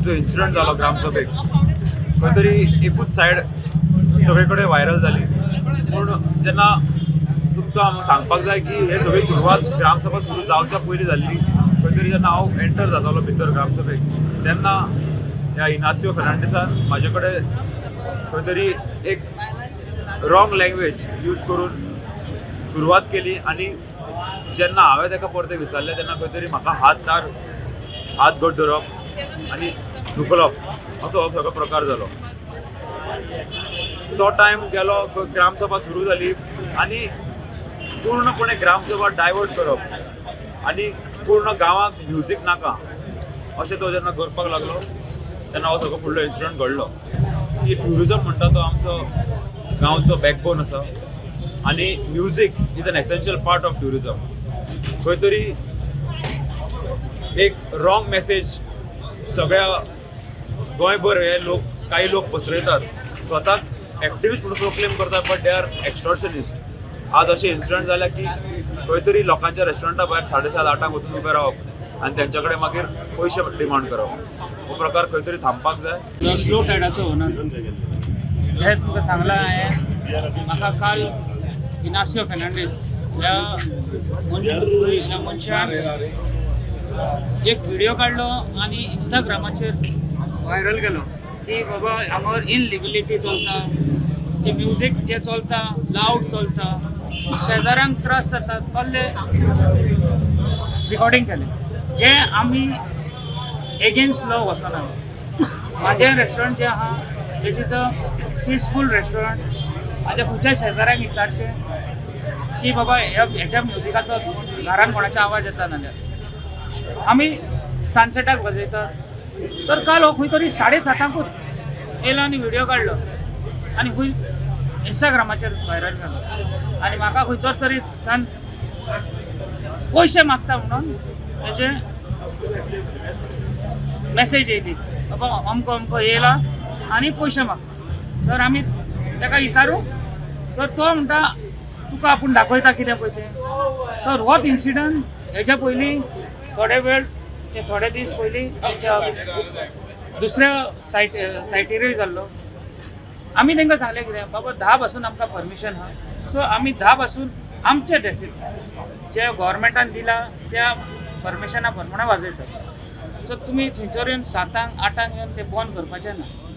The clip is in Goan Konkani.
जो इन्सिडंट जालो ग्रामसभेक, खंय तरी एकूच सायड सगळे कडेन व्हायरल जाली. पूण जेन्ना तुमकां हांव सांगपाक जाय की हे सगळी सुरवात ग्रामसभा सुरू जावच्या पयलीं जाल्ली. खंय तरी जेन्ना हांव एंटर जातालो भितर ग्रामसभेक, तेन्ना ह्या इनासियो फेर्नांडीसान म्हाजे कडेन खंय तरी एक रॉंग लँग्वेज यूज करून सुरवात केली आनी जेन्ना हांवें ताका परतें विचारलें, तेन्ना खंय तरी म्हाका हात घट धरप आनी धुकलप असो हो सगळो प्रकार जालो. तो टायम गेलो, ग्रामसभा सुरू जाली आनी पूर्णपणे ग्रामसभा डायवर्ट करप आनी पूर्ण गांवाक म्युजीक नाका अशें तो जेन्ना करपाक लागलो, तेन्ना हो सगळो फुडलो इन्सिडंट घडलो. की ट्युरिजम म्हणटा तो आमचो गांवचो बॅकबोन आसा आनी music is an essential part of tourism. खंय तरी एक रॉंग मेसेज सगळ्या गोंयभर हे लोक, काही लोक पसरयतात. स्वताक एक्टिविस्ट म्हणून प्रोक्लेम करतात, but they are extortionist. आज अशे इन्सिडंट जाल्या की खंय तरी लोकांच्या रेस्टॉरंटा भायर 7:30 आठांक वचून उबे रावप आनी त्यांच्या कडेन मागीर पयशे डिमांड करप, हो प्रकार खंय तरी थांबपाक जाय. स्लो टायडाचो ओनर. हे तुमकां सांगलां हांवें, म्हाका काल इनासियो फेर्नांडीस ह्या मनशान एक व्हिडिओ काडलो आनी इंस्टाग्रामाचेर व्हायरल केलो की बाबा हांगार इनलिगलिटी चलता, ते म्युजीक जे चलता लावड चलता, शेजाऱ्यांक त्रास जाता. तसले रिकॉर्डिंग केलें, जे आमी एगेन्स्ट लॉ वचना. म्हाजें रेस्टॉरंट जें आहा, it is a peaceful restaurant. म्हाज्या खंयच्याय शेजाऱ्यांक विचारचें की बाबा ह्या हेच्या म्युजिकाचो घरान कोणाचो आवाज येता नाल्यार आमी सनसेटाक वाजयतात. तर काल हो खंय तरी 7:30कूच येयलो आनी व्हिडियो काडलो आनी खंय इंस्टाग्रामाचेर व्हायरल जालो आनी म्हाका खंयचोच तरी सान पयशे मागता म्हणून तेजे मेसेज येयली, बाबा अमको अमको येयला आनी पयशे मागता. तर आमी ताका विचारू तर तो म्हणटा, तुका आपूण दाखयता कितें पळय तें. तर होच इन्सिडंट हेच्या पयलीं थोडे वेळ ते थोडे दीस पयलीं आमच्या दुसऱ्या सायटीरूय जाल्लो. आमी तांकां सांगलें कितें, बाबा 10 पासून आमकां परमिशन आहा, सो आमी 10 पासून आमचे डेसिबल जे गोवोरमेंटान दिला त्या परमिशना प्रमाणे वाजयतात. सो तुमी थंयसर येवन 7ांक 8ांक येवन ते बंद करपाचें ना.